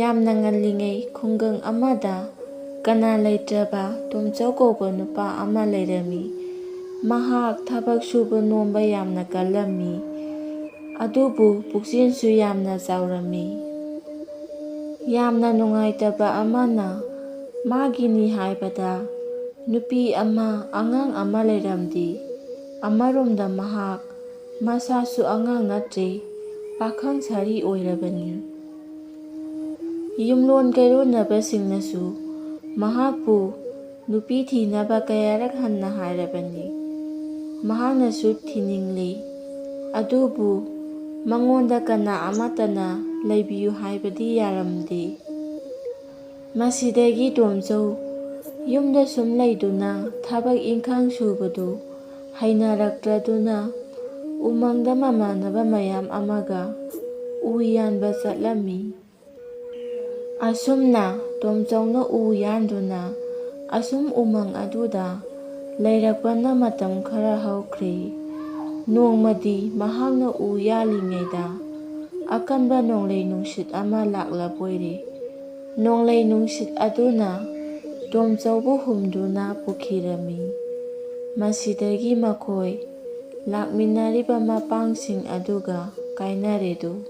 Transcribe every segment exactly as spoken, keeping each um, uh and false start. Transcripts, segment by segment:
ꯌꯥꯝꯅ ꯉꯜꯂꯤꯉꯩ ꯈꯨꯡꯒꯪ ꯑꯃꯗ ꯀꯅꯥ ꯂꯩꯇ꯭ꯔꯕ ꯇꯣꯝꯆꯧ ꯀꯧꯕ ꯅꯨꯄꯥ ꯑꯃ ꯂꯩꯔꯝꯃꯤ꯫ ꯃꯍꯥꯛ ꯊꯕꯛ ꯁꯨꯕ ꯅꯣꯝꯕ ꯌꯥꯝꯅ ꯀꯜꯂꯝꯃꯤ, ꯑꯗꯨꯕꯨ ꯄꯨꯛꯆꯦꯜꯁꯨ ꯌꯥꯝꯅ ꯆꯥꯎꯔꯝꯃꯤ꯫ ꯌꯥꯝꯅ ꯅꯨꯡꯉꯥꯏꯇꯕ ꯑꯃꯅ, ꯃꯥꯒꯤꯅꯤ ꯍꯥꯏꯕꯗ ꯅꯨꯄꯤ ꯑꯃ, ꯑꯉꯥꯡ ꯑꯃ ꯂꯩꯔꯝꯗꯦ꯫ ꯑꯃꯔꯣꯝꯗ ꯃꯍꯥꯛ ꯃꯁꯥꯁꯨ ꯑꯉꯥꯡ ꯅꯠꯇ꯭ꯔꯦ, ꯄꯥꯈꯪ ꯁꯥꯔꯤ ꯑꯣꯏꯔꯕꯅꯤ꯫ ꯌꯨꯝꯂꯣꯟ ꯀꯩꯔꯣꯟꯅꯕꯁꯤꯡꯅꯁꯨ ꯃꯍꯥꯛꯄꯨ ꯅꯨꯄꯤ ꯊꯤꯅꯕ ꯀꯌꯥꯔꯛ ꯍꯟꯅ ꯍꯥꯏꯔꯕꯅꯤ꯫ ꯃꯍꯥꯛꯅꯁꯨ ꯊꯤꯅꯤꯡꯂꯤ, ꯑꯗꯨꯕꯨ ꯃꯉꯣꯟꯗ ꯀꯅꯥ ꯑꯃꯠꯇꯅ ꯂꯩꯕꯤꯌꯨ ꯍꯥꯏꯕꯗꯤ ꯌꯥꯔꯝꯗꯦ꯫ ꯃꯁꯤꯗꯒꯤ ꯇꯣꯝꯆꯧ ꯌꯨꯝꯗ ꯁꯨꯝ ꯂꯩꯗꯨꯅ ꯊꯕꯛ ꯏꯪꯈꯥꯡ ꯁꯨꯕꯗꯨ ꯍꯩꯅꯔꯛꯇ꯭ꯔꯗꯨꯅ ꯎꯃꯪꯗ ꯃꯃꯥꯟꯅꯕ ꯃꯌꯥꯝ ꯑꯃꯒ ꯎ ꯌꯥꯟꯕ ꯆꯠꯂꯝꯃꯤ꯫ ꯑꯁꯨꯝꯅ ꯇꯣꯝꯆꯧꯅ ꯎ ꯌꯥꯟꯗꯨꯅ ꯑꯁꯨꯝ ꯎꯃꯪ ꯑꯗꯨꯗ ꯂꯩꯔꯛꯄꯅ ꯃꯇꯝ ꯈꯔ ꯍꯧꯈ꯭ꯔꯦ꯫ ꯅꯣꯡꯃꯗꯤ ꯃꯍꯥꯛꯅ ꯎ ꯌꯥꯜꯂꯤꯉꯩꯗ ꯑꯀꯟꯕ ꯅꯣꯡꯂꯩ ꯅꯨꯡꯁꯤꯠ ꯑꯃ ꯂꯥꯛꯂꯕꯣꯏꯔꯦ꯫ ꯅꯣꯡꯂꯩ ꯅꯨꯡꯁꯤꯠ ꯑꯗꯨꯅ ꯇꯣꯝꯆꯧꯕꯨ ꯍꯨꯝꯗꯨꯅ ꯄꯨꯈꯤꯔꯝꯃꯤ꯫ ꯃꯁꯤꯗꯒꯤ ꯃꯈꯣꯏ ꯂꯥꯛꯃꯤꯟꯅꯔꯤꯕ ꯃꯄꯥꯡꯁꯤꯡ ꯑꯗꯨꯒ ꯀꯥꯏꯅꯔꯦꯗꯨ꯫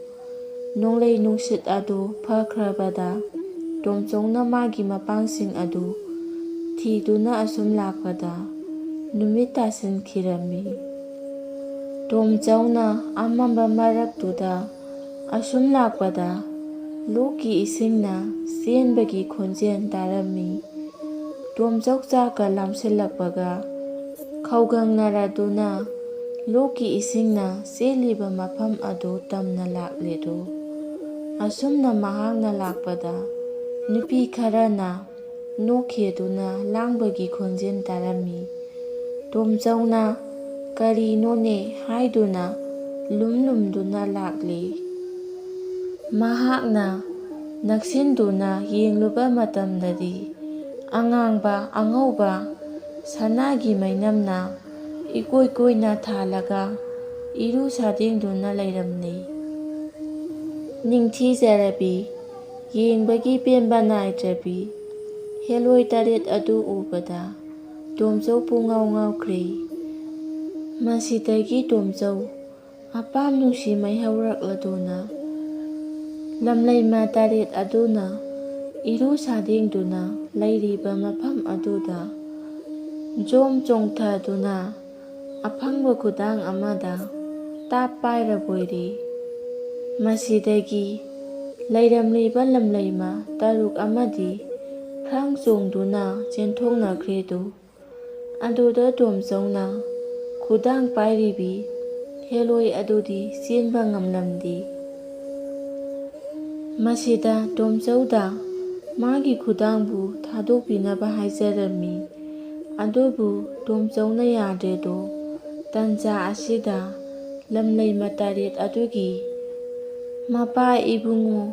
ꯅꯣꯡꯂꯩ ꯅꯨꯡꯁꯤꯠ ꯑꯗꯨ ꯐꯈ꯭ꯔꯕꯗ ꯇꯣꯝꯆꯧꯅ ꯃꯥꯒꯤ ꯃꯄꯥꯡꯁꯤꯡ ꯑꯗꯨ ꯊꯤꯗꯨꯅ ꯑꯁꯨꯝ ꯂꯥꯛꯄꯗ ꯅꯨꯃꯤꯠ ꯇꯥꯁꯤꯟꯈꯤꯔꯝꯃꯤ꯫ ꯇꯣꯝꯆꯧꯅ ꯑꯃꯝꯕ ꯃꯔꯛꯇꯨꯗ ꯑꯁꯨꯝ ꯂꯥꯛꯄꯗ ꯂꯣꯛꯀꯤ ꯏꯁꯤꯡꯅ ꯆꯦꯟꯕꯒꯤ ꯈꯣꯟꯖꯦꯜ ꯇꯥꯔꯝꯃꯤ꯫ ꯇꯣꯝꯆꯧ ꯆꯥꯛꯀ ꯂꯥꯝꯁꯤꯜꯂꯛꯄꯒ ꯈꯧꯒꯪꯅꯔꯗꯨꯅ ꯂꯣꯛꯀꯤ ꯏꯁꯤꯡꯅ ꯆꯦꯜꯂꯤꯕ ꯃꯐꯝ ꯑꯗꯨ ꯇꯝꯅ ꯂꯥꯛꯂꯦꯗꯣ꯫ ꯑꯁꯨꯝꯅ ꯃꯍꯥꯛꯅ ꯂꯥꯛꯄꯗ ꯅꯨꯄꯤ ꯈꯔꯅ ꯅꯣꯛꯈꯦꯗꯨꯅ ꯂꯥꯡꯕꯒꯤ ꯈꯣꯟꯖꯦꯜ ꯇꯥꯔꯝꯃꯤ꯫ ꯇꯣꯝꯆꯧꯅ "ꯀꯔꯤꯅꯣꯅꯦ?" ꯍꯥꯏꯗꯨꯅ ꯂꯨꯝ ꯂꯨꯝꯗꯨꯅ ꯂꯥꯛꯂꯤ꯫ ꯃꯍꯥꯛꯅ ꯅꯛꯁꯤꯟꯗꯨꯅ ꯌꯦꯡꯂꯨꯕ ꯃꯇꯝꯗꯗꯤ ꯑꯉꯥꯡꯕ ꯑꯉꯧꯕ ꯁꯅꯥꯒꯤ ꯃꯩꯅꯝꯅ ꯏꯀꯣꯏ ꯀꯣꯏꯅ ꯊꯥꯜꯂꯒ ꯏꯔꯨ ꯁꯥꯗꯦꯡꯗꯨꯅ ꯂꯩꯔꯝꯂꯤ꯫ ꯅꯤꯡꯊꯤꯖꯔꯕꯤ ꯌꯦꯡꯕꯒꯤ ꯄꯦꯟꯕ ꯅꯥꯏꯗ꯭ꯔꯕꯤ ꯍꯦꯂꯣꯏ ꯇꯔꯦꯠ ꯑꯗꯨ ꯎꯕꯗ ꯇꯣꯝꯆꯧ ꯄꯨꯡꯉꯥꯎ ꯉꯥꯎꯈ꯭ꯔꯦ꯫ ꯃꯁꯤꯗꯒꯤ ꯇꯣꯝꯆꯧ ꯑꯄꯥꯝ ꯅꯨꯡꯁꯤ ꯃꯩ ꯍꯧꯔꯛꯂꯗꯨꯅ ꯂꯝꯂꯩꯃ ꯇꯔꯦꯠ ꯑꯗꯨꯅ ꯏꯔꯨ ꯁꯥꯗꯦꯡꯗꯨꯅ ꯂꯩꯔꯤꯕ ꯃꯐꯝ ꯑꯗꯨꯗ ꯖꯣꯝ ꯆꯣꯡꯊꯗꯨꯅ ꯑꯐꯪꯕ ꯈꯨꯗꯥꯡ ꯑꯃꯗ ꯇꯥꯞ ꯄꯥꯏꯔꯕꯣꯏꯔꯦ꯫ ꯃꯁꯤꯗꯒꯤ ꯂꯩꯔꯝꯂꯤꯕ ꯂꯝꯂꯩꯃ ꯇꯔꯨꯛ ꯑꯃꯗꯤ ꯈ꯭ꯔꯥꯡ ꯆꯣꯡꯗꯨꯅ ꯆꯦꯟꯊꯣꯛꯅꯈ꯭ꯔꯦꯗꯣ꯫ ꯑꯗꯨꯗ ꯇꯣꯝꯆꯧꯅ ꯈꯨꯗꯥꯡ ꯄꯥꯏꯔꯤꯕꯤ ꯍꯦꯂꯣꯏ ꯑꯗꯨꯗꯤ ꯆꯦꯟꯕ ꯉꯝꯂꯝꯗꯦ꯫ ꯃꯁꯤꯗ ꯇꯣꯝꯆꯧꯗ ꯃꯥꯒꯤ ꯈꯨꯗꯥꯡꯕꯨ ꯊꯥꯗꯣꯛꯄꯤꯅꯕ ꯍꯥꯏꯖꯔꯝꯃꯤ꯫ ꯑꯗꯨꯕꯨ ꯇꯣꯝꯆꯧꯅ ꯌꯥꯗ꯭ꯔꯦꯗꯣ꯫ ꯇꯟꯖꯥ ꯑꯁꯤꯗ ꯂꯝꯂꯩꯃ ꯇꯔꯦꯠ ꯑꯗꯨꯒꯤ ꯃꯄꯥ ꯏꯕꯨꯡꯉꯣ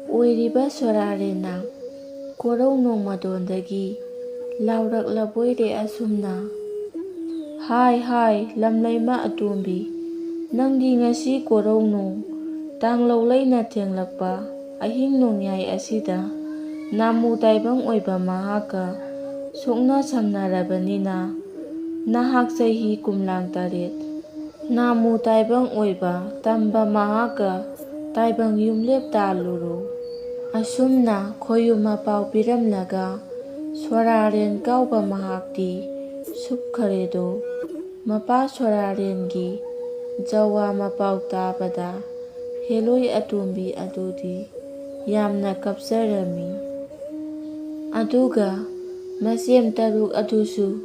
ꯑꯣꯏꯔꯤꯕ ꯁꯣꯔꯥꯔꯦꯟꯅ ꯀꯣꯔꯧ ꯅꯣꯡꯃꯗꯣꯟꯗꯒꯤ ꯂꯥꯎꯔꯛꯂꯕꯣꯏꯔꯦ ꯑꯁꯨꯝꯅ, "ꯍꯥꯏ, ꯍꯥꯏ, ꯂꯝꯂꯩꯃ ꯑꯇꯣꯝꯕꯤ, ꯅꯪꯗꯤ ꯉꯁꯤ ꯀꯣꯔꯧ ꯅꯣꯡ ꯇꯥꯡꯂꯧ ꯂꯩꯅ ꯊꯦꯡꯂꯛꯄ ꯑꯍꯤꯡ ꯅꯣꯡꯌꯥꯏ ꯑꯁꯤꯗ ꯅꯥꯃꯨ ꯇꯥꯏꯕꯪ ꯑꯣꯏꯕ ꯃꯍꯥꯛꯀ ꯁꯣꯛꯅ ꯁꯝꯅꯔꯕꯅꯤꯅ, ꯅꯍꯥꯛ ꯆꯍꯤ ꯀꯨꯝꯂꯥꯡ ꯇꯔꯦꯠ ꯅꯥꯃꯨ ꯇꯥꯏꯕꯪ ꯑꯣꯏꯕ ꯇꯝꯕ ꯃꯍꯥꯛꯀ ꯇꯥꯏꯕꯪ ꯌꯨꯝꯂꯦꯞ ꯇꯥꯜꯂꯨꯔꯣ꯫" ꯑꯁꯨꯝꯅ ꯈꯣꯌꯨꯝ ꯃꯄꯥꯎ ꯄꯤꯔꯝꯂꯒ ꯁꯣꯔꯥꯔꯦꯟ ꯀꯥꯎꯕ ꯃꯍꯥꯛꯇꯤ ꯁꯨꯞꯈꯔꯦꯗꯣ꯫ ꯃꯄꯥ ꯁꯣꯔꯥꯔꯦꯟꯒꯤ ꯖꯋꯥ ꯃꯄꯥꯎ ꯇꯥꯕꯗ ꯍꯦꯂꯣꯏ ꯑꯇꯣꯝꯕꯤ ꯑꯗꯨꯗꯤ ꯌꯥꯝꯅ ꯀꯞꯆꯔꯝꯃꯤ꯫ ꯑꯗꯨꯒ ꯃꯁꯦꯝ ꯇꯔꯨꯛ ꯑꯗꯨꯁꯨ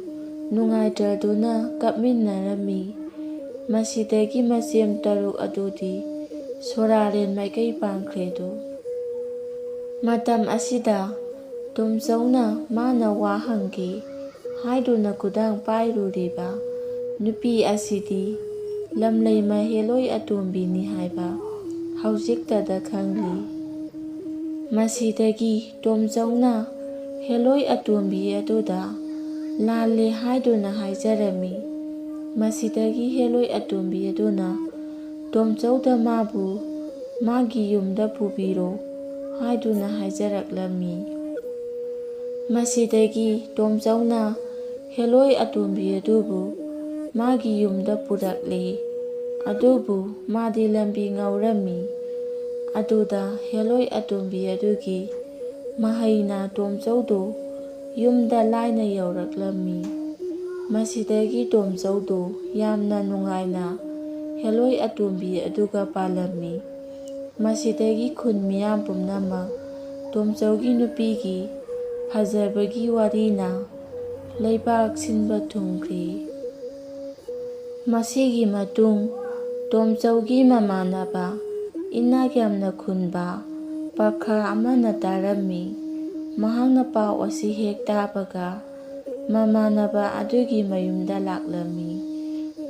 ꯅꯨꯡꯉꯥꯏꯇ꯭ꯔꯗꯨꯅ ꯀꯞꯃꯤꯟꯅꯔꯝꯃꯤ꯫ ꯃꯁꯤꯗꯒꯤ ꯃꯁꯦꯝ ꯇꯔꯨꯛ ꯑꯗꯨꯗꯤ ꯁꯣꯔꯥꯔꯦꯟ ꯃꯥꯏꯀꯩ ꯄꯥꯡꯈ꯭ꯔꯦꯗꯣ꯫ ꯃꯇꯝ ꯑꯁꯤꯗ ꯇꯣꯝꯆꯧꯅ ꯃꯥꯅ ꯋꯥ ꯍꯪꯒꯦ ꯍꯥꯏꯗꯨꯅ ꯈꯨꯗꯥꯡ ꯄꯥꯏꯔꯨꯔꯤꯕ ꯅꯨꯄꯤ ꯑꯁꯤꯗꯤ ꯂꯝꯂꯩꯃ ꯍꯦꯂꯣꯏ ꯑꯇꯣꯝꯕꯤꯅꯤ ꯍꯥꯏꯕ ꯍꯧꯖꯤꯛꯇꯗ ꯈꯪꯂꯤ꯫ ꯃꯁꯤꯗꯒꯤ ꯇꯣꯝꯆꯧꯅ ꯍꯦꯂꯣꯏ ꯑꯇꯣꯝꯕꯤ ꯑꯗꯨꯗ ꯂꯥꯜꯂꯦ ꯍꯥꯏꯗꯨꯅ ꯍꯥꯏꯖꯔꯝꯃꯤ꯫ ꯃꯁꯤꯗꯒꯤ ꯍꯦꯂꯣꯏ ꯑꯇꯣꯝꯕꯤ ꯑꯗꯨꯅ ꯇꯣꯝꯆꯧꯗ ꯃꯥꯕꯨ ꯃꯥꯒꯤ ꯌꯨꯝꯗ ꯄꯨꯕꯤꯔꯣ, ꯍꯥꯏꯗꯨꯅ ꯍꯥꯏꯖꯔꯛꯂꯝꯃꯤ꯫ ꯃꯁꯤꯗꯒꯤ ꯇꯣꯝꯆꯧꯅ ꯍꯦꯂꯣꯏ ꯑꯇꯣꯝꯕꯤ ꯑꯗꯨꯕꯨ ꯃꯥꯒꯤ ꯌꯨꯝꯗ ꯄꯨꯔꯛꯂꯦ꯫ ꯑꯗꯨꯕꯨ ꯃꯥꯗꯤ ꯂꯝꯕꯤ ꯉꯥꯎꯔꯝꯃꯤ꯫ ꯑꯗꯨꯗ ꯍꯦꯂꯣꯏ ꯑꯇꯣꯝꯕꯤ ꯑꯗꯨꯒꯤ ꯃꯍꯩꯅ ꯇꯣꯝꯆꯧꯗꯨ ꯌꯨꯝꯗ ꯂꯥꯏꯅ ꯌꯧꯔꯛꯂꯝꯃꯤ꯫ ꯃꯁꯤꯗꯒꯤ ꯇꯣꯝꯆꯧꯗꯨ ꯌꯥꯝꯅ ꯅꯨꯡꯉꯥꯏꯅ ꯍꯦꯂꯣꯏ ꯑꯇꯣꯝꯕꯤ ꯑꯗꯨꯒ ꯄꯥꯜꯂꯝꯃꯤ꯫ ꯃꯁꯤꯗꯒꯤ ꯈꯨꯟ ꯃꯤꯌꯥꯝ ꯄꯨꯝꯅꯃꯛ ꯇꯣꯝꯆꯧꯒꯤ ꯅꯨꯄꯤꯒꯤ ꯐꯖꯕꯒꯤ ꯋꯥꯔꯤꯅ ꯂꯩꯕꯥꯛ ꯁꯤꯟꯕ ꯊꯨꯡꯈ꯭ꯔꯤ꯫ ꯃꯁꯤꯒꯤ ꯃꯇꯨꯡ ꯇꯣꯝꯆꯧꯒꯤ ꯃꯃꯥꯟꯅꯕ ꯏꯅꯥꯛ ꯌꯥꯝꯅ ꯈꯨꯟꯕ ꯄꯥꯈꯥ ꯑꯃꯅ ꯇꯥꯔꯝꯃꯤ꯫ ꯃꯍꯥꯛꯅ ꯄꯥꯎ ꯑꯁꯤ ꯍꯦꯛ ꯇꯥꯕꯒ ꯃꯃꯥꯟꯅꯕ ꯑꯗꯨꯒꯤ ꯃꯌꯨꯝꯗ ꯂꯥꯛꯂꯝꯃꯤ꯫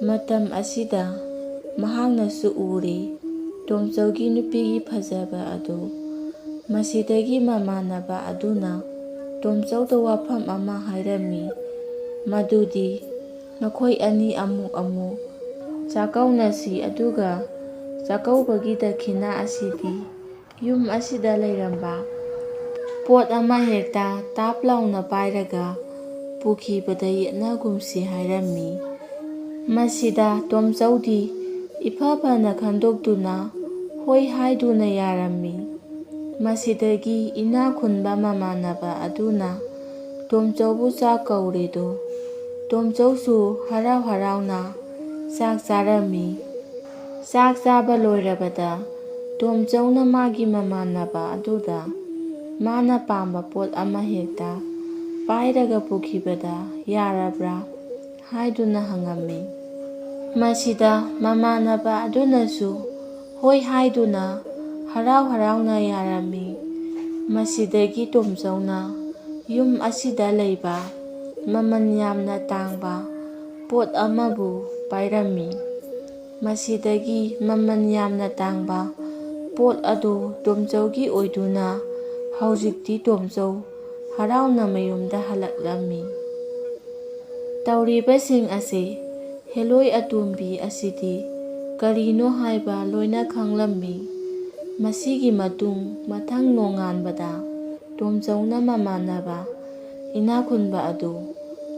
ꯃꯇꯝ ꯑꯁꯤꯗ ꯃꯍꯥꯛꯅꯁꯨ ꯎꯔꯦ ꯇꯣꯝꯆꯧꯒꯤ ꯅꯨꯄꯤꯒꯤ ꯐꯖꯕ ꯑꯗꯨ꯫ ꯃꯁꯤꯗꯒꯤ ꯃꯃꯥꯟꯅꯕ ꯑꯗꯨꯅ ꯇꯣꯝꯆꯧꯗ ꯋꯥꯐꯝ ꯑꯃ ꯍꯥꯏꯔꯝꯃꯤ, ꯃꯗꯨꯗꯤ ꯅꯈꯣꯏ ꯑꯅꯤ ꯑꯃꯨꯛ ꯑꯃꯨꯛ ꯆꯥꯛꯀꯧꯅꯁꯤ, ꯑꯗꯨꯒ ꯆꯥꯛꯀꯧꯕꯒꯤ ꯗꯈꯤꯅꯥ ꯑꯁꯤꯗꯤ ꯌꯨꯝ ꯑꯁꯤꯗ ꯂꯩꯔꯝꯕ ꯄꯣꯠ ꯑꯃ ꯍꯦꯛꯇ ꯇꯥꯞ ꯂꯥꯎꯅ ꯄꯥꯏꯔꯒ ꯄꯨꯈꯤꯕꯗ ꯌꯦꯠꯅꯒꯨꯝꯁꯤ ꯍꯥꯏꯔꯝꯃꯤ꯫ ꯃꯁꯤꯗ ꯇꯣꯝꯆꯧꯗꯤ ꯏꯐ ꯐꯅ ꯈꯟꯗꯣꯛꯇꯨꯅ ꯍꯣꯏ ꯍꯥꯏꯗꯨꯅ ꯌꯥꯔꯝꯃꯤ꯫ ꯃꯁꯤꯗꯒꯤ ꯏꯅꯥꯛ ꯈꯨꯟꯕ ꯃꯃꯥꯟꯅꯕ ꯑꯗꯨꯅ ꯇꯣꯝꯆꯧꯕꯨ ꯆꯥꯛ ꯀꯧꯔꯦꯗꯣ꯫ ꯇꯣꯝꯆꯧꯁꯨ ꯍꯔꯥꯎ ꯍꯔꯥꯎꯅ ꯆꯥꯛ ꯆꯥꯔꯝꯃꯤ꯫ ꯆꯥꯛ ꯆꯥꯕ ꯂꯣꯏꯔꯕꯗ ꯇꯣꯝꯆꯧꯅ ꯃꯥꯒꯤ ꯃꯃꯥꯟꯅꯕ ꯑꯗꯨꯗ ꯃꯥꯅ ꯄꯥꯝꯕ ꯄꯣꯠ ꯑꯃ ꯍꯦꯛꯇ ꯄꯥꯏꯔꯒ ꯄꯨꯈꯤꯕꯗ ꯌꯥꯔꯕ꯭ꯔꯥ ꯍꯥꯏꯗꯨꯅ ꯍꯪꯉꯝꯃꯤ꯫ ꯃꯁꯤꯗ ꯃꯃꯥꯟꯅꯕ ꯑꯗꯨꯅꯁꯨ ꯍꯣꯏ ꯍꯥꯏꯗꯨꯅ ꯍꯔꯥꯎ ꯍꯔꯥꯎꯅ ꯌꯥꯔꯝꯃꯤ꯫ ꯃꯁꯤꯗꯒꯤ ꯇꯣꯝꯆꯧꯅ ꯌꯨꯝ ꯑꯁꯤꯗ ꯂꯩꯕ ꯃꯃꯜ ꯌꯥꯝꯅ ꯇꯥꯡꯕ ꯄꯣꯠ ꯑꯃꯕꯨ ꯄꯥꯏꯔꯝꯃꯤ꯫ ꯃꯁꯤꯗꯒꯤ ꯃꯃꯜ ꯌꯥꯝꯅ ꯇꯥꯡꯕ ꯄꯣꯠ ꯑꯗꯨ ꯇꯣꯝꯆꯧꯒꯤ ꯑꯣꯏꯗꯨꯅ ꯍꯧꯖꯤꯛꯇꯤ ꯇꯣꯝꯆꯧ ꯍꯔꯥꯎꯅ ꯃꯌꯨꯝꯗ ꯍꯜꯂꯛꯂꯝꯃꯤ꯫ ꯇꯧꯔꯤꯕꯁꯤꯡ ꯑꯁꯤ ꯍꯦꯂꯣꯏ ꯑꯇꯣꯝꯕꯤ ꯑꯁꯤꯗꯤ ꯀꯔꯤꯅꯣ ꯍꯥꯏꯕ ꯂꯣꯏꯅ ꯈꯪꯂꯝꯃꯤ꯫ ꯃꯁꯤꯒꯤ ꯃꯇꯨꯡ ꯃꯊꯪ ꯅꯣꯡꯉꯥꯟꯕꯗ ꯇꯣꯝꯆꯧꯅ ꯃꯃꯥꯟꯅꯕ ꯏꯅꯥꯛꯈꯨꯟꯕ ꯑꯗꯨ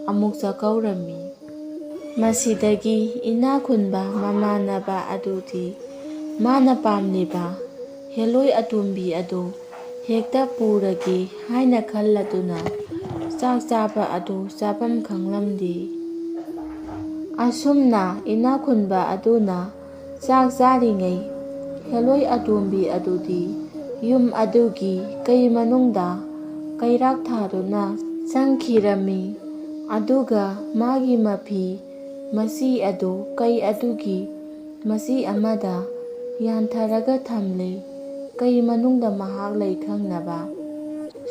ꯑꯃꯨꯛ ꯆꯥꯛꯀꯧꯔꯝꯃꯤ꯫ ꯃꯁꯤꯗꯒꯤ ꯏꯅꯥꯛꯈꯨꯟꯕ ꯃꯃꯥꯟꯅꯕ ꯑꯗꯨꯗꯤ ꯃꯥꯅ ꯄꯥꯝꯂꯤꯕ ꯍꯦꯂꯣꯏ ꯑꯇꯣꯝꯕꯤ ꯑꯗꯨ ꯍꯦꯛꯇ ꯄꯨꯔꯒꯦ ꯍꯥꯏꯅ ꯈꯜꯂꯗꯨꯅ ꯆꯥꯛ ꯆꯥꯕ ꯑꯗꯨ ꯆꯥꯐꯝ ꯈꯪꯂꯝꯗꯦ꯫ ꯑꯁꯨꯝꯅ ꯏꯅꯥꯛꯈꯨꯟꯕ ꯑꯗꯨꯅ ꯆꯥꯛ ꯆꯥꯔꯤꯉꯩ ꯍꯦꯂꯣꯏ ꯑꯇꯣꯝꯕꯤ ꯑꯗꯨꯗꯤ ꯌꯨꯝ ꯑꯗꯨꯒꯤ ꯀꯩ ꯃꯅꯨꯡꯗ ꯀꯩꯔꯥꯛ ꯊꯥꯗꯨꯅ ꯆꯪꯈꯤꯔꯝꯃꯤ꯫ ꯑꯗꯨꯒ ꯃꯥꯒꯤ ꯃꯐꯤ ꯃꯆꯤ ꯑꯗꯨ ꯀꯩ ꯑꯗꯨꯒꯤ ꯃꯆꯤ ꯑꯃꯗ ꯌꯥꯟꯊꯔꯒ ꯊꯝꯂꯦ꯫ ꯀꯩ ꯃꯅꯨꯡꯗ ꯃꯍꯥꯛ ꯂꯩ ꯈꯪꯅꯕ꯫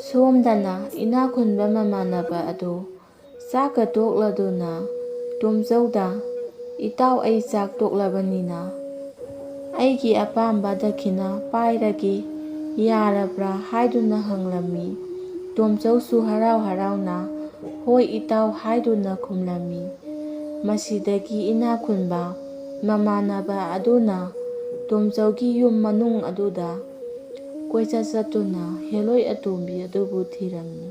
ꯁꯣꯝꯗꯅ ꯏꯅꯥꯛꯈꯨꯟꯕ ꯃꯃꯥꯟꯅꯕ ꯑꯗꯨ ꯆꯥꯛꯀ ꯇꯣꯛꯂꯗꯨꯅ ꯇꯣꯝꯆꯧꯗ, "ꯏꯇꯥꯎ, ꯑꯩ ꯆꯥꯛ ꯇꯣꯛꯂꯕꯅꯤꯅ ꯑꯩꯒꯤ ꯑꯄꯥꯝꯕ ꯗꯈꯤꯅꯥ ꯄꯥꯏꯔꯒꯦ, ꯌꯥꯔꯕ꯭ꯔꯥ?" ꯍꯥꯏꯗꯨꯅ ꯍꯪꯂꯝꯃꯤ꯫ ꯇꯣꯝꯆꯧꯁꯨ ꯍꯔꯥꯎ ꯍꯔꯥꯎꯅ, "ꯍꯣꯏ ꯏꯇꯥꯎ" ꯍꯥꯏꯗꯨꯅ ꯈꯨꯝꯂꯝꯃꯤ꯫ ꯃꯁꯤꯗꯒꯤ ꯏꯅꯥꯛꯈꯨꯟꯕ ꯃꯃꯥꯟꯅꯕ ꯑꯗꯨꯅ ꯇꯣꯝꯆꯧꯒꯤ ꯌꯨꯝ ꯃꯅꯨꯡ ꯑꯗꯨꯗ ꯀꯣꯏꯆꯠ ꯆꯠꯇꯨꯅ ꯍꯦꯂꯣꯏ ꯑꯇꯣꯝꯕꯤ ꯑꯗꯨꯕꯨ ꯊꯤꯔꯝꯃꯤ꯫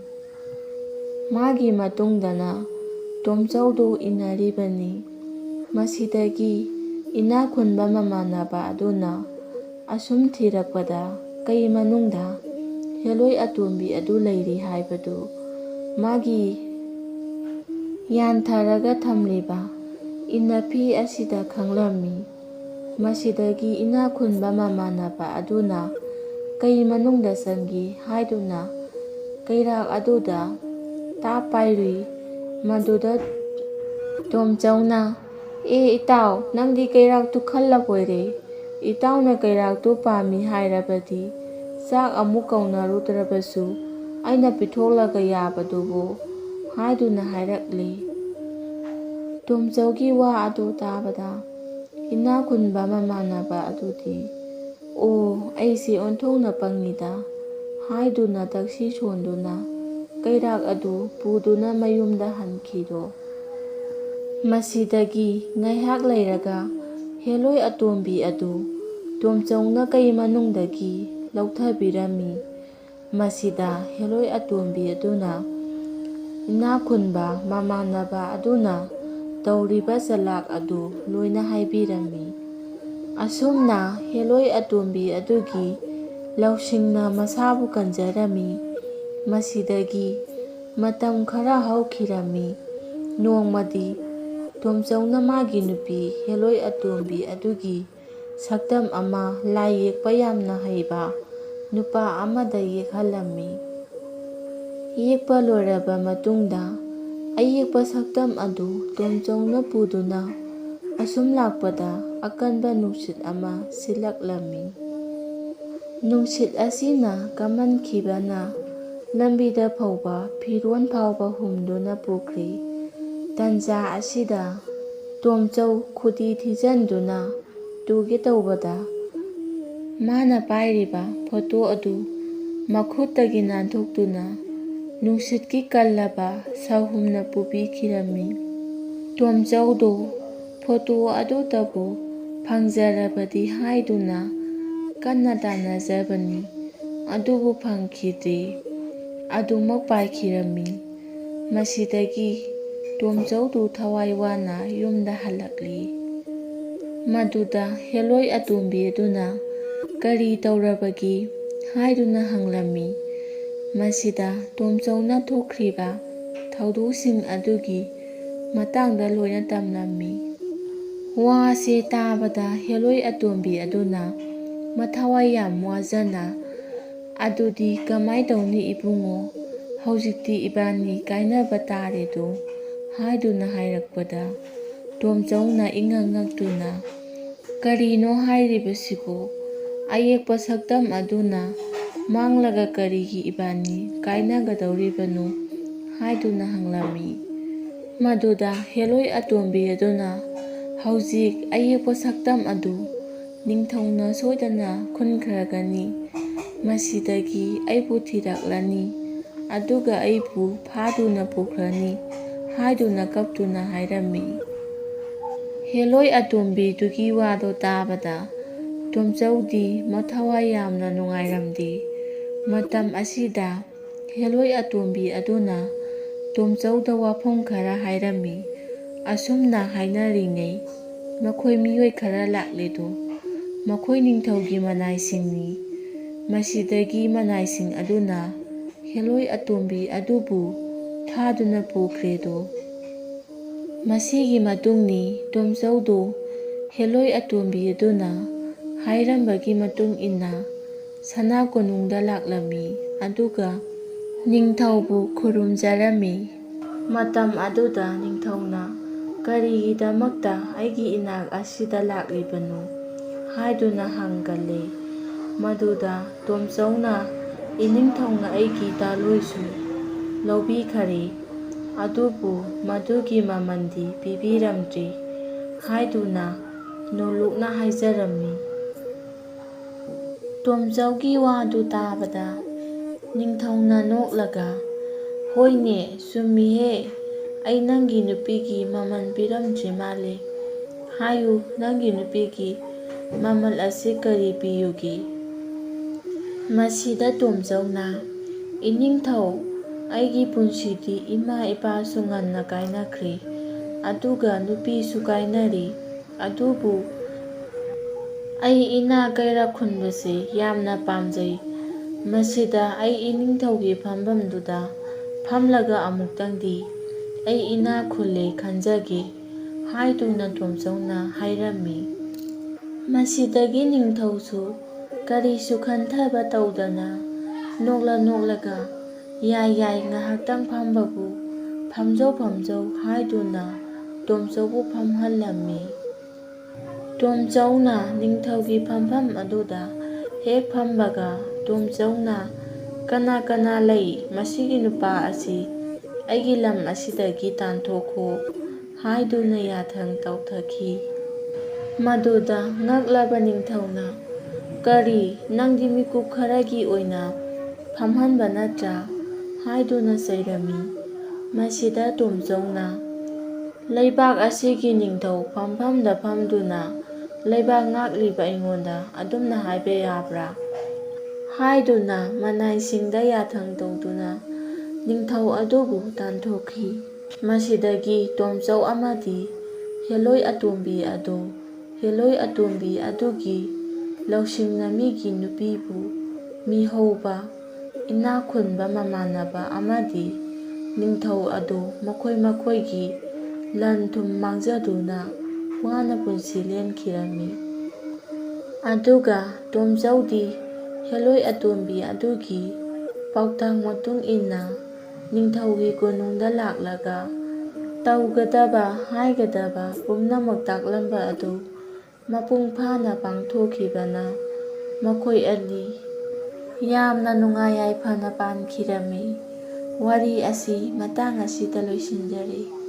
ꯃꯥꯒꯤ ꯃꯇꯨꯡꯗꯅ ꯇꯣꯝꯆꯧꯗꯨ ꯏꯟꯅꯔꯤꯕꯅꯤ꯫ ꯃꯁꯤꯗꯒꯤ ꯏꯅꯥꯛꯈꯨꯟꯕ ꯃꯃꯥꯟꯅꯕ ꯑꯗꯨꯅ ꯑꯁꯨꯝ ꯊꯤꯔꯛꯄꯗ ꯀꯩ ꯃꯅꯨꯡꯗ ꯍꯦꯂꯣꯏ ꯑꯇꯣꯝꯕꯤ ꯑꯗꯨ ꯂꯩꯔꯤ ꯍꯥꯏꯕꯗꯨ ꯃꯥꯒꯤ ꯌꯥꯟꯊꯔꯒ ꯊꯝꯂꯤꯕ ꯏꯟꯅꯐꯤ ꯑꯁꯤꯗ ꯈꯪꯂꯝꯃꯤ꯫ ꯃꯁꯤꯗꯒꯤ ꯏꯅꯥꯛꯈꯨꯟꯕ ꯃꯃꯥꯟꯅꯕ ꯑꯗꯨꯅ ꯀꯩ ꯃꯅꯨꯡꯗ ꯆꯪꯈꯤ ꯍꯥꯏꯗꯨꯅ ꯀꯩꯔꯥꯛ ꯑꯗꯨꯗ ꯇꯥꯞ ꯄꯥꯏꯔꯨꯏ꯫ ꯃꯗꯨꯗ ꯇꯣꯝꯆꯧꯅ, "ꯑꯦ ꯏꯇꯥꯎ, ꯅꯪꯗꯤ ꯀꯩꯔꯥꯛꯇꯨ ꯈꯜꯂꯕꯣꯏꯔꯦ? ꯏꯇꯥꯎꯅ ꯀꯩꯔꯥꯛꯇꯨ ꯄꯥꯝꯃꯤ ꯍꯥꯏꯔꯕꯗꯤ ꯆꯥꯛ ꯑꯃꯨꯛ ꯀꯧꯅꯔꯨꯗ꯭ꯔꯕꯁꯨ ꯑꯩꯅ ꯄꯤꯊꯣꯛꯂꯒ ꯌꯥꯕꯗꯨꯕꯨ" ꯍꯥꯏꯗꯨꯅ ꯍꯥꯏꯔꯛꯂꯤ꯫ ꯇꯣꯝꯆꯧꯒꯤ ꯋꯥ ꯑꯗꯨ ꯇꯥꯕꯗ ꯏꯅꯥꯛꯈꯨꯟꯕ ꯃꯃꯥꯟꯅꯕ ꯑꯗꯨꯗꯤ, "ꯑꯣ, ꯑꯩꯁꯦ ꯑꯣꯟꯊꯣꯛꯅ ꯄꯪꯉꯤꯗ" ꯍꯥꯏꯗꯨꯅ ꯇꯛꯁꯤ ꯁꯣꯟꯗꯨꯅ ꯀꯩꯔꯥꯛ ꯑꯗꯨ ꯄꯨꯗꯨꯅ ꯃꯌꯨꯝꯗ ꯍꯟꯈꯤꯗꯣ꯫ ꯃꯁꯤꯗꯒꯤ ꯉꯥꯏꯍꯥꯛ ꯂꯩꯔꯒ ꯍꯦꯂꯣꯏ ꯑꯇꯣꯝꯕꯤ ꯑꯗꯨ ꯇꯣꯝꯆꯧꯅ ꯀꯩ ꯃꯅꯨꯡꯗꯒꯤ ꯂꯧꯊꯕꯤꯔꯝꯃꯤ꯫ ꯃꯁꯤꯗ ꯍꯦꯂꯣꯏ ꯑꯇꯣꯝꯕꯤ ꯑꯗꯨꯅ ꯏꯅꯥꯛ ꯈꯨꯟꯕ ꯃꯃꯥꯟꯅꯕ ꯑꯗꯨꯅ ꯇꯧꯔꯤꯕ ꯆꯂꯥꯛ ꯑꯗꯨ ꯂꯣꯏꯅ ꯍꯥꯏꯕꯤꯔꯝꯃꯤ꯫ ꯑꯁꯨꯝꯅ ꯍꯦꯂꯣꯏ ꯑꯇꯣꯝꯕꯤ ꯑꯗꯨꯒꯤ ꯂꯧꯁꯤꯡꯅ ꯃꯁꯥꯕꯨ ꯀꯟꯖꯔꯝꯃꯤ꯫ ꯃꯁꯤꯗꯒꯤ ꯃꯇꯝ ꯈꯔ ꯍꯧꯈꯤꯔꯝꯃꯤ꯫ ꯅꯣꯡꯃꯗꯤ ꯇꯣꯝꯆꯧꯅ ꯃꯥꯒꯤ ꯅꯨꯄꯤ ꯍꯦꯂꯣꯏ ꯑꯇꯣꯝꯕꯤ ꯑꯗꯨꯒꯤ ꯁꯛꯇꯝ ꯑꯃ ꯂꯥꯏ ꯌꯦꯛꯄ ꯌꯥꯝꯅ ꯍꯩꯕ ꯅꯨꯄꯥ ꯑꯃꯗ ꯌꯦꯛꯍꯜꯂꯝꯃꯤ꯫ ꯌꯦꯛꯄ ꯂꯣꯏꯔꯕ ꯃꯇꯨꯡꯗ ꯑꯌꯦꯛꯄ ꯁꯛꯇꯝ ꯑꯗꯨ ꯇꯣꯝꯆꯧꯅ ꯄꯨꯗꯨꯅ ꯑꯁꯨꯝ ꯂꯥꯛꯄꯗ ꯑꯀꯟꯕ ꯅꯨꯡꯁꯤꯠ ꯑꯃ ꯁꯤꯜꯂꯛꯂꯝꯃꯤ꯫ ꯅꯨꯡꯁꯤꯠ ꯑꯁꯤꯅ ꯀꯝꯍꯟꯈꯤꯕꯅ ꯂꯝꯕꯤꯗ ꯐꯧꯕ ꯐꯤꯔꯣꯟ ꯐꯥꯎꯕ ꯍꯨꯝꯗꯨꯅ ꯄꯨꯈ꯭ꯔꯤ꯫ ꯇꯟꯖꯥ ꯑꯁꯤꯗ ꯇꯣꯝꯆꯧ ꯈꯨꯗꯤ ꯊꯤꯖꯤꯟꯗꯨꯅ ꯇꯨꯒꯦ ꯇꯧꯕꯗ ꯃꯥꯅ ꯄꯥꯏꯔꯤꯕ ꯐꯣꯇꯣ ꯑꯗꯨ ꯃꯈꯨꯠꯇꯒꯤ ꯅꯥꯟꯊꯣꯛꯇꯨꯅ ꯅꯨꯡꯁꯤꯠꯀꯤ ꯀꯜꯂꯕ ꯁꯥꯍꯨꯝꯅ ꯄꯨꯕꯤꯈꯤꯔꯝꯃꯤ꯫ ꯇꯣꯝꯆꯧꯗꯨ ꯐꯣꯇꯣ ꯑꯗꯨꯇꯕꯨ ꯐꯪꯖꯔꯕꯗꯤ ꯍꯥꯏꯗꯨꯅ ꯀꯟꯅ ꯇꯥꯟꯅꯖꯕꯅꯤ꯫ ꯑꯗꯨꯕꯨ ꯐꯪꯈꯤꯗ꯭ꯔꯦ꯫ ꯑꯗꯨꯃꯛ ꯄꯥꯏꯈꯤꯔꯝꯃꯤ꯫ ꯃꯁꯤꯗꯒꯤ ꯇꯣꯝꯆꯧꯗꯨ ꯊꯋꯥꯏ ꯋꯥꯅ ꯌꯨꯝꯗ ꯍꯜꯂꯛꯂꯤ꯫ ꯃꯗꯨꯗ ꯍꯦꯂꯣꯏ ꯑꯇꯣꯝꯕꯤ ꯑꯗꯨꯅ "ꯀꯔꯤ ꯇꯧꯔꯕꯒꯦ?" ꯍꯥꯏꯗꯨꯅ ꯍꯪꯂꯝꯃꯤ꯫ ꯃꯁꯤꯗ ꯇꯣꯝꯆꯧꯅ ꯊꯣꯛꯈ꯭ꯔꯤꯕ ꯊꯧꯗꯣꯛꯁꯤꯡ ꯑꯗꯨꯒꯤ ꯃꯇꯥꯡꯗ ꯂꯣꯏꯅ ꯇꯝꯂꯝꯃꯤ꯫ ꯋꯥꯁꯦ ꯇꯥꯕꯗ ꯍꯦꯂꯣꯏ ꯑꯇꯣꯝꯕꯤ ꯑꯗꯨꯅ ꯃꯊꯋꯥꯏ ꯌꯥꯝ ꯋꯥꯖꯅ, "ꯑꯗꯨꯗꯤ ꯀꯃꯥꯏ ꯇꯧꯅꯤ ꯏꯕꯨꯡꯉꯣ? ꯍꯧꯖꯤꯛꯇꯤ ꯏꯕꯥꯅꯤ ꯀꯥꯏꯅꯕ ꯇꯥꯔꯦꯗꯣ?" ꯍꯥꯏꯗꯨꯅ ꯍꯥꯏꯔꯛꯄꯗ, ꯇꯣꯝꯆꯧꯅ ꯏꯉꯛ ꯉꯛꯇꯨꯅ, "ꯀꯔꯤꯅꯣ ꯍꯥꯏꯔꯤꯕꯁꯤꯕꯨ? ꯑꯌꯦꯛꯄ ꯁꯛꯇꯝ ꯑꯗꯨꯅ ꯃꯥꯡꯂꯒ ꯀꯔꯤꯒꯤ ꯏꯕꯥꯅꯤ ꯀꯥꯏꯅꯒꯗꯧꯔꯤꯕꯅꯣ?" ꯍꯥꯏꯗꯨꯅ ꯍꯪꯂꯝꯃꯤ꯫ ꯃꯗꯨꯗ ꯍꯦꯂꯣꯏ ꯑꯇꯣꯝꯕꯤ ꯑꯗꯨꯅ, "ꯍꯧꯖꯤꯛ ꯑꯌꯦꯛꯄ ꯁꯛꯇꯝ ꯑꯗꯨ ꯅꯤꯡꯊꯧꯅ ꯁꯣꯏꯗꯅ ꯈꯨꯟꯈ꯭ꯔꯒꯅꯤ꯫ ꯃꯁꯤꯗꯒꯤ ꯑꯩꯕꯨ ꯊꯤꯔꯛꯂꯅꯤ, ꯑꯗꯨꯒ ꯑꯩꯕꯨ ꯐꯥꯗꯨꯅ ꯄꯨꯈ꯭ꯔꯅꯤ" ꯍꯥꯏꯗꯨꯅ ꯀꯞꯇꯨꯅ ꯍꯥꯏꯔꯝꯃꯤ꯫ ꯍꯦꯂꯣꯏ ꯑꯇꯣꯝꯕꯤꯗꯨꯒꯤ ꯋꯥꯗꯣ ꯇꯥꯕꯗ ꯇꯣꯝꯆꯧꯗꯤ ꯃꯊꯋꯥꯏ ꯌꯥꯝꯅ ꯅꯨꯡꯉꯥꯏꯔꯝꯗꯦ꯫ ꯃꯇꯝ ꯑꯁꯤꯗ ꯍꯦꯂꯣꯏ ꯑꯇꯣꯝꯕꯤ ꯑꯗꯨꯅ ꯇꯣꯝꯆꯧꯗ ꯋꯥꯐꯝ ꯈꯔ ꯍꯥꯏꯔꯝꯃꯤ꯫ ꯑꯁꯨꯝꯅ ꯍꯥꯏꯅꯔꯤꯉꯩ ꯃꯈꯣꯏ ꯃꯤꯑꯣꯏ ꯈꯔ ꯂꯥꯛꯂꯦꯗꯣ꯫ ꯃꯈꯣꯏ ꯅꯤꯡꯊꯧꯒꯤ ꯃꯅꯥꯏꯁꯤꯡꯅꯤ꯫ ꯃꯁꯤꯗꯒꯤ ꯃꯅꯥꯏꯁꯤꯡ ꯑꯗꯨꯅ ꯍꯦꯂꯣꯏ ꯑꯇꯣꯝꯕꯤ ꯑꯗꯨꯕꯨ ꯊꯥꯗꯨꯅ ꯄꯨꯈ꯭ꯔꯦꯗꯣ꯫ ꯃꯁꯤꯒꯤ ꯃꯇꯨꯡꯅꯤ ꯇꯣꯝꯆꯧꯗꯨ ꯍꯦꯂꯣꯏ ꯑꯇꯣꯝꯕꯤ ꯑꯗꯨꯅ ꯍꯥꯏꯔꯝꯕꯒꯤ ꯃꯇꯨꯡ ꯏꯟꯅ ꯁꯅꯥ ꯀꯣꯅꯨꯡꯗ ꯂꯥꯛꯂꯝꯃꯤ, ꯑꯗꯨꯒ ꯅꯤꯡꯊꯧꯕꯨ ꯈꯨꯔꯨꯝꯖꯔꯝꯃꯤ꯫ ꯃꯇꯝ ꯑꯗꯨꯗ ꯅꯤꯡꯊꯧꯅ, "ꯀꯔꯤꯒꯤꯗꯃꯛꯇ ꯑꯩꯒꯤ ꯏꯅꯥꯛ ꯑꯁꯤꯗ ꯂꯥꯛꯂꯤꯕꯅꯣ?" ꯍꯥꯏꯗꯨꯅ ꯍꯪꯒꯜꯂꯦ꯫ ꯃꯗꯨꯗ ꯇꯣꯝꯆꯧꯅ, "ꯏꯅꯤꯡꯊꯧꯅ ꯑꯩꯒꯤ ꯗꯥꯂꯣꯏꯁꯨ ꯂꯧꯕꯤꯈꯔꯦ, ꯑꯗꯨꯕꯨ ꯃꯗꯨꯒꯤ ꯃꯃꯜꯗꯤ ꯄꯤꯕꯤꯔꯝꯗ꯭ꯔꯤ" ꯍꯥꯏꯗꯨꯅ ꯅꯣꯂꯨꯛꯅ ꯍꯥꯏꯖꯔꯝꯃꯤ꯫ ꯇꯣꯝꯆꯧꯒꯤ ꯋꯥꯗꯨ ꯇꯥꯕꯗ ꯅꯤꯡꯊꯧꯅ ꯅꯣꯛꯂꯒ, "ꯍꯣꯏꯅꯦ, ꯆꯨꯝꯃꯤꯍꯦ, ꯑꯩ ꯅꯪꯒꯤ ꯅꯨꯄꯤꯒꯤ ꯃꯃꯜ ꯄꯤꯔꯝꯗ꯭ꯔꯤ ꯃꯥꯜꯂꯦ꯫ ꯍꯥꯏꯌꯨ, ꯅꯪꯒꯤ ꯅꯨꯄꯤꯒꯤ ꯃꯃꯜ ꯑꯁꯤ ꯀꯔꯤ ꯄꯤꯌꯨꯒꯦ?" ꯃꯁꯤꯗ ꯇꯣꯝꯆꯧꯅ, "ꯏꯅꯤꯡꯊꯧ, ꯑꯩꯒꯤ ꯄꯨꯟꯁꯤꯗꯤ ꯏꯃꯥ ꯏꯄꯥꯁꯨ ꯉꯟꯅ ꯀꯥꯏꯅꯈ꯭ꯔꯦ, ꯑꯗꯨꯒ ꯅꯨꯄꯤꯁꯨ ꯀꯥꯏꯅꯔꯤ꯫ ꯑꯗꯨꯕꯨ ꯑꯩ ꯏꯅꯥ ꯀꯩꯔꯥꯛ ꯈꯨꯟꯕꯁꯤ ꯌꯥꯝꯅ ꯄꯥꯝꯖꯩ꯫ ꯃꯁꯤꯗ ꯑꯩ ꯏꯅꯤꯡꯊꯧꯒꯤ ꯐꯝꯐꯝꯗꯨꯗ ꯐꯝꯂꯒ ꯑꯃꯨꯛꯇꯪꯗꯤ ꯑꯩ ꯏꯅꯥ ꯈꯨꯜꯂꯦ ꯈꯟꯖꯒꯦ" ꯍꯥꯏꯗꯨꯅ ꯇꯣꯝꯆꯧꯅ ꯍꯥꯏꯔꯝꯃꯤ꯫ ꯃꯁꯤꯗꯒꯤ ꯅꯤꯡꯊꯧꯁꯨ ꯀꯔꯤꯁꯨ ꯈꯟꯊꯕ ꯇꯧꯗꯅ ꯅꯣꯛꯂ ꯅꯣꯛꯂꯒ, "ꯌꯥꯏ, ꯌꯥꯏ, ꯉꯥꯏꯍꯥꯛꯇꯪ ꯐꯝꯕꯕꯨ ꯐꯝꯖꯧ, ꯐꯝꯖꯧ" ꯍꯥꯏꯗꯨꯅ ꯇꯣꯝꯆꯧꯕꯨ ꯐꯝꯍꯜꯂꯝꯃꯤ꯫ ꯇꯣꯝꯆꯧꯅ ꯅꯤꯡꯊꯧꯒꯤ ꯐꯝꯐꯝ ꯑꯗꯨꯗ ꯍꯦꯛ ꯐꯝꯕꯒ ꯇꯣꯝꯆꯧꯅ, "ꯀꯅꯥ ꯀꯅꯥ ꯂꯩ? ꯃꯁꯤꯒꯤ ꯅꯨꯄꯥ ꯑꯁꯤ ꯑꯩꯒꯤ ꯂꯝ ꯑꯁꯤꯗꯒꯤ ꯇꯥꯟꯊꯣꯛꯈꯣ" ꯍꯥꯏꯗꯨꯅ ꯌꯥꯊꯪ ꯇꯧꯊꯈꯤ꯫ ꯃꯗꯨꯗ ꯉꯛꯂꯕ ꯅꯤꯡꯊꯧꯅ, "ꯀꯔꯤ, ꯅꯪꯗꯤ ꯃꯤꯀꯨꯞ ꯈꯔꯒꯤ ꯑꯣꯏꯅ ꯐꯝꯍꯟꯕ ꯅꯠꯇ꯭ꯔꯥ?" ꯍꯥꯏꯗꯨꯅ ꯆꯩꯔꯝꯃꯤ꯫ ꯃꯁꯤꯗ ꯇꯣꯝꯆꯧꯅ, "ꯂꯩꯕꯥꯛ ꯑꯁꯤꯒꯤ ꯅꯤꯡꯊꯧ ꯐꯝꯐꯝꯗ ꯐꯝꯗꯨꯅ ꯂꯩꯕꯥꯛ ꯉꯥꯛꯂꯤꯕ ꯑꯩꯉꯣꯟꯗ ꯑꯗꯨꯝꯅ ꯍꯥꯏꯕ ꯌꯥꯕ꯭ꯔꯥ?" ꯍꯥꯏꯗꯨꯅ ꯃꯅꯥꯏꯁꯤꯡꯗ ꯌꯥꯊꯪ ꯇꯧꯗꯨꯅ ꯅꯤꯡꯊꯧ ꯑꯗꯨꯕꯨ ꯇꯥꯟꯊꯣꯛꯈꯤ꯫ ꯃꯁꯤꯗꯒꯤ ꯇꯣꯝꯆꯧ ꯑꯃꯗꯤ ꯍꯦꯂꯣꯏ ꯑꯇꯣꯝꯕꯤ ꯑꯗꯨ, ꯍꯦꯂꯣꯏ ꯑꯇꯣꯝꯕꯤ ꯑꯗꯨꯒꯤ ꯂꯧꯁꯤꯡꯅ ꯃꯤꯒꯤ ꯅꯨꯄꯤꯕꯨ ꯃꯤꯍꯧꯕ, ꯏꯅꯥꯛ ꯈꯨꯟꯕ ꯃꯃꯥꯟꯅꯕ ꯑꯃꯗꯤ ꯅꯤꯡꯊꯧ ꯑꯗꯨ ꯃꯈꯣꯏ ꯃꯈꯣꯏꯒꯤ ꯂꯟ ꯊꯨꯝ ꯃꯥꯡꯖꯗꯨꯅ ꯋꯥꯅ ꯄꯨꯟꯁꯤ ꯂꯦꯟꯈꯤꯔꯝꯃꯤ꯫ ꯑꯗꯨꯒ ꯇꯣꯝꯆꯧꯗꯤ ꯍꯦꯂꯣꯏ ꯑꯇꯣꯝꯕꯤ ꯑꯗꯨꯒꯤ ꯄꯥꯎꯇꯥꯛ ꯃꯇꯨꯡ ꯏꯟꯅ ꯅꯤꯡꯊꯧꯒꯤ ꯀꯣꯅꯨꯡꯗ ꯂꯥꯛꯂꯒ ꯇꯧꯒꯗꯕ ꯍꯥꯏꯒꯗꯕ ꯄꯨꯝꯅꯃꯛ ꯇꯥꯛꯂꯝꯕ ꯑꯗꯨ ꯃꯄꯨꯡ ꯐꯥꯅ ꯄꯥꯡꯊꯣꯛꯈꯤꯕꯅ ꯃꯈꯣꯏ ꯑꯅꯤ ꯌꯥꯝꯅ ꯅꯨꯡꯉꯥꯏ ꯌꯥꯏꯐꯅ ꯄꯥꯟꯈꯤꯔꯝꯃꯤ꯫ ꯋꯥꯔꯤ ꯑꯁꯤ ꯃꯇꯥꯡ ꯑꯁꯤꯗ ꯂꯣꯏꯁꯤꯟꯖꯔꯦ꯫